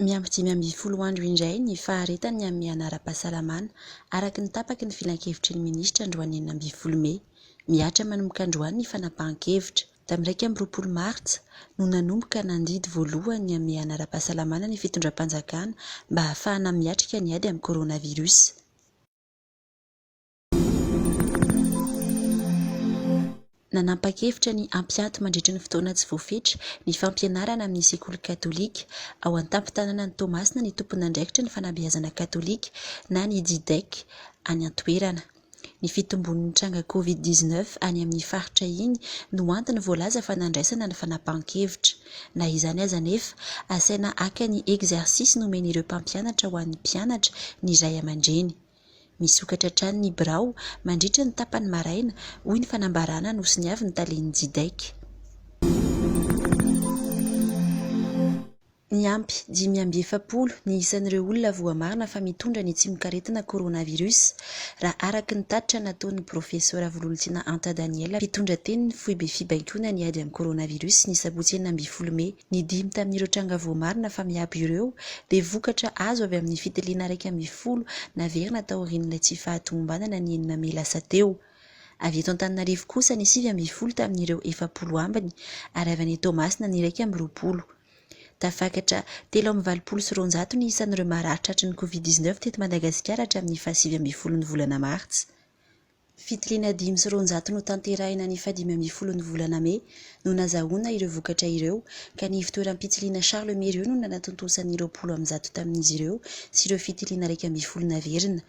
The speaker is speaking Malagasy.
Miampy 15 andro indray ny faharetan'ny hamehana ara-pahasalamana, araka ny tapaky ny filankevitry ny minisitra androany 16 mey. Mihatra manomboka androany ny fanapahan-kevitra. Tamin'ny 21 martsa no nanomboka nandidy voalohany ny hamehana ara-pahasalamana ny fitondram-panjakana mba hahafahana miatrika ny ady amin'ny coronavirus. Nanampa-kevitra ny hampiato mandritra ny fotoana tsy voafetra ny fampianarana amin'ny sekoly katolika ao an-tampon-tanànan'i Toamasina ny tompon'andraikitry ny fanabeazana katolika na ny Didec any an-toerana. Ny fitombon'ny tranga Covid 19 any amin'ny faritra iny no antony voalaza fa nandraisana ny fanapahan-kevitra. Na izany aza anefa, asaina haka ny exercice nomen'ireo mpampianatra ho an'ny mpianatra ny ray aman-dreny. Misokatra hatrany ny birao mandritra ny tapany maraina, hoy ny fanambarana nosoniavin'ny talen'ny Jidec. Niampy 45 ny isan'ireo olona voamarina fa mitondra ny tsimokaretina coronavirus, raha araka ny tatitra nataon'ny Profesora Vololontiana Anta Daniel mpitondra tenin'ny foibe fibaikoana ny ady amin'ny coronavirus ny sabotsy 16 mey. Ny dimy tamin'ireo tranga voamarina fa miabo ireo dia vokatra azo avy amin'ny fitiliana 11 naverina taorian'ilay tsy fahatomombanana ny enina mey lasa teo. Avy eto Antananarivo kosa ny 19 tamin'ireo 40 ambiny ary avy any Toamasina ny 21. Tafakatra 283 ny isan'ireo marary tratry ny Covid 19 teto Madagasikara hatramin'ny faha-19 ny volana martsa. Fitiliana 205 notanterahina ny faha-15 ny volana mey no nazahoana ireo vokatra ireo ka ny ivontoeram-pitiliana Charles Mérieux no nanatontosa ny 120 tamin'izy ireo sy ireo fitiliana 11 naverina.